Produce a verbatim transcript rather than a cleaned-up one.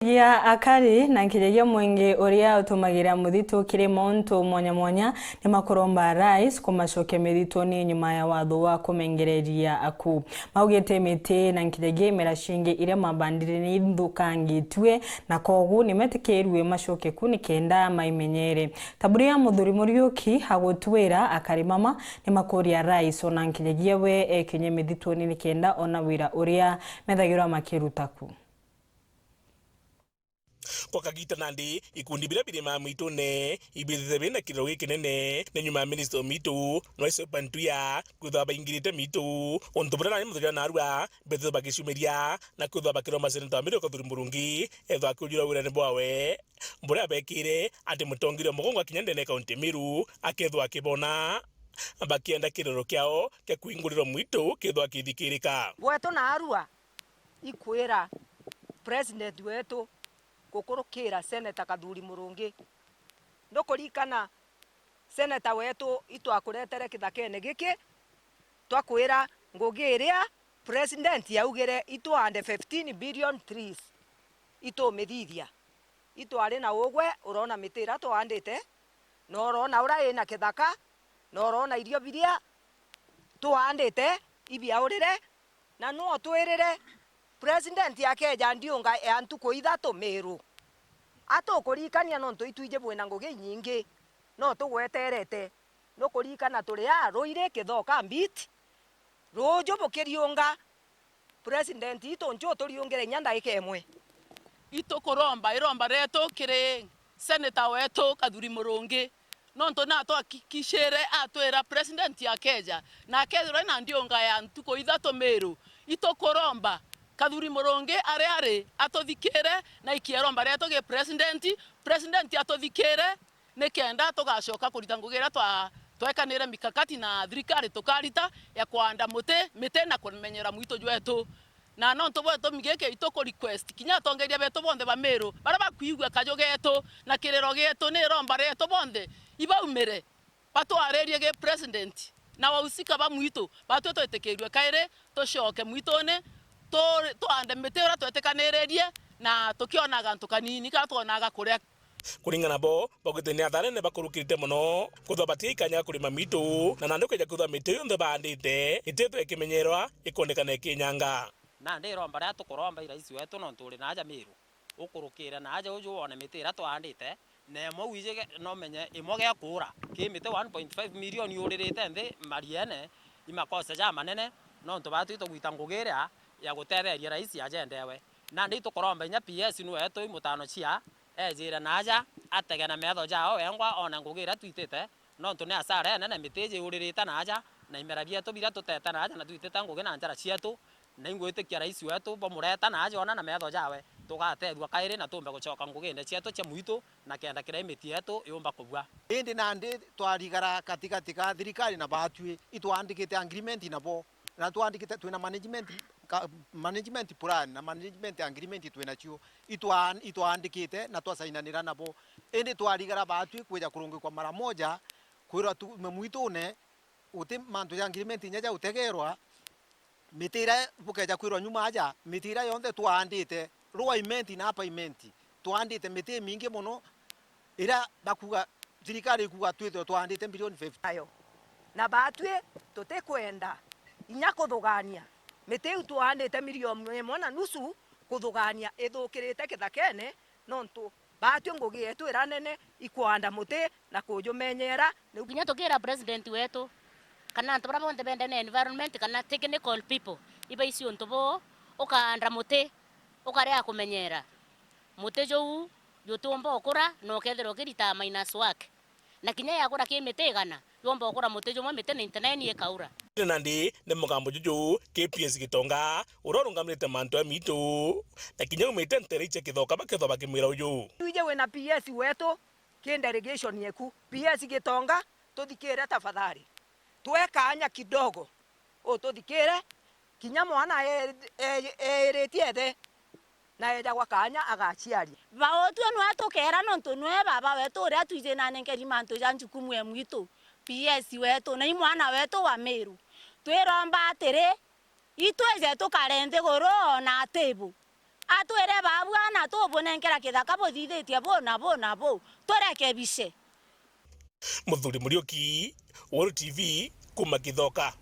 Gia akari na nkinyagia mwingi uria utumagira muthitu kiri mauntu mwanya mwanya, ni makuromba rais kumacokia mithituni nyuma ya watho wa kumengereria aku. Maugite miti na nkinyagia imera cingi iria mabandire ni nthukangitue, na kogu ni metikirue macoke ku nikenda maimenyere. Ta buria muthuri Muriuki agutwira, akari mama ni makuria rais ona nkinyagia we ekinye mithituni nikenda ona wira uria methagirwa makiruta ku. Gwa kagiita nandi, ikundi biria birimaa miitune ibithite bina kiriro gikinene ni nyuma ya minista o miitu, Noise Pantuya, kwithirwa baingirite miitu, untu buria nandi muthuri wa naarua bethirwe bagicumiria, na kwithirwa bakiromba seneta wa Meru Kathuri Murungi ethirwa akiujura wirane bwawe buria abekire ati mutongeria o mugongo akinya ndene ya kaunti ya Meru akethirwa akibona, bakienda kiriro kiao kia kwingurirwa mwitu kithirwa kithikirika. Gwetu naarua, ikwira president wetu gukurukira Senator Kathuri Murungi. Ndukurikana Senator wetu itwakuretere kithakene giki, twakwira ngugi iria president yaugire ituande fifteen billion trees, itumithithia. Itwari na ugwe, urona miti iria twaandite, na urona uria ina kithaka, na urona irio biria twaandite ibiaurire, na no twirire president akeja ndiunga ya ntuku ithatu Meru. Atukuririkania nontu itwiji bwina ngugi inyingi, no tugweterete. Nukuririkana turi aa Ruiri, Kithoka, Mbiti. Ruuju bukiriunga, president itu nju uturiungire inya ndaika imwe. Itukuromba iromba rietu kiri senator wetu Kathuri Murungi, nontu natwakikishire atwira president akeja na akethirwa ina ndiunga ya ntuku ithatu Meru. Itukuromba Kathuri Murungi aria ari atuthikire na aikie iromba rietu gi president, president atuthikire, nikenda tugacoka kurita ngugi iria twa-, twekanire mikakati na thirikari tukarita ya kuanda muti, miti na kumenyera mwitu jwetu. Na nontu bwa gitumi giki, ituku request kinya atongeria betu bonthe ba Meru, baria bakwigua kaju getu na kiriro gietu, ni iromba rietu bonthe, ibaumire, batwaririe gi president na wahusika ba mwitu, batwi twitikirue kairi tucoke mwitune, tu-, tuande miti uria twetikaniririe na tukionaga antu kanini, kana twonaga kuria. Kuringana bo, baugite ni athara nene bakurukirite mono, kwithirwa batiga ikanya kurima mitu, na nandi ukeja kwithirwa miti yonthe baandite itithwe ikimenyerwa, ikondekana ikinyanga. Nandi iromba riria tukuromba i rais wetu, nontu uri naaja Meru, ukurukire naaja uju wone miti iria twaandite, na imwe wiji ge-, no menye imwe gekura. Ki miti one point five million yuririte nthi mariene, i makosa jamanene, nontu batwi tugwita ngugi iria ya gutetheria rais ajendewe. Nandi itukuromba inya P S ni wetu i mutano cia, ejire naaja, atege na metho jao wengwa, one ngugi iria twitite, nontu ni asara enene miti iji yuririte naaja, na imera bietu biria tutete naaja na twitite ngugi na njara cietu, na ingwitikia rais wetu bwamureta naaja ona na metho jawe, tugatethua kairi na tumbe gucoka ngugine cietu cia mwitu, na kenda kiria i miti yetu yumba kubua. Indi nandi twarigara katigati ka thirikari na batwi, itwandikite agreement nabo, na twandikite, twina management, ka-, management plan na management agreement twinacio, itwa-, itwandikite na twasainanira nabo. Indi twarigara batwi kwija kurungikwa mara moja, kwirwa tuume mwitune, guti mantu ja agreement inya ja utegerwa, miti iria bukeja kwirwa nyuma aja, miti iria yonthe twaandite, lower imenti na upper imenti, twaandite miti imingi mono, iria bakuga, thirikari ikuga twithirwe twaandite bilioni fifty. Nayo. Na batwi tutikwenda inya kuthugania miti iu twaandite milioni imwe na nusu, kuthugania ithukirite kithakene, nontu batwi ngugi yetu iria nene ikwanda muti na kujumenyera. Niu kinya tukira president wetu, kana antu baria bonthe bende na environment, kana technical people, ibaici untu buu, ukaanda muti, ukarea kumenyera. Muti juu jutiumba ukura na ukethirwa ukirita minus work. Na kinya yakura ki miti igana, yomba ukura muti jumwe, miti ninety nine ikaura. Indi nandi ni mugambo juju ki P S Gitonga, uria urungamirite mantu ya mitu, na kinya umite ntere icia Kithoka bakethwa bakimwira uju. Twiji wina P S wetu ki delegation yeku, P S Gitonga, tuthikire tafadhali. Twe kaanya kidogo, ututhikire, kinya mwana e-, e-, eiritie ithe, na eejagwa kaanya agaciaria. Bautue nwe tukeera, nontu nwe baba wetu uria twiji na nenkeri mantu ja njukumu e mwitu, P S wetu, na i mwana wetu wa Miru. Twiromba atiri, itwije tukare nthiguru o na atibu. atwire babu ana tubunenkera kithaka buthithitie bu na bu na bu, turekebice. Muthuri Muriuki, Weru T V, kuma Kithoka.